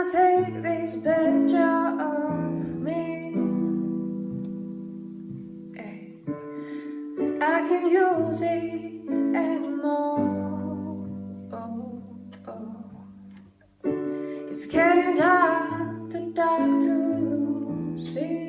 Wanna take this picture of me. Ay, I can't use it anymore. Oh, oh. It's getting dark, too dark to see.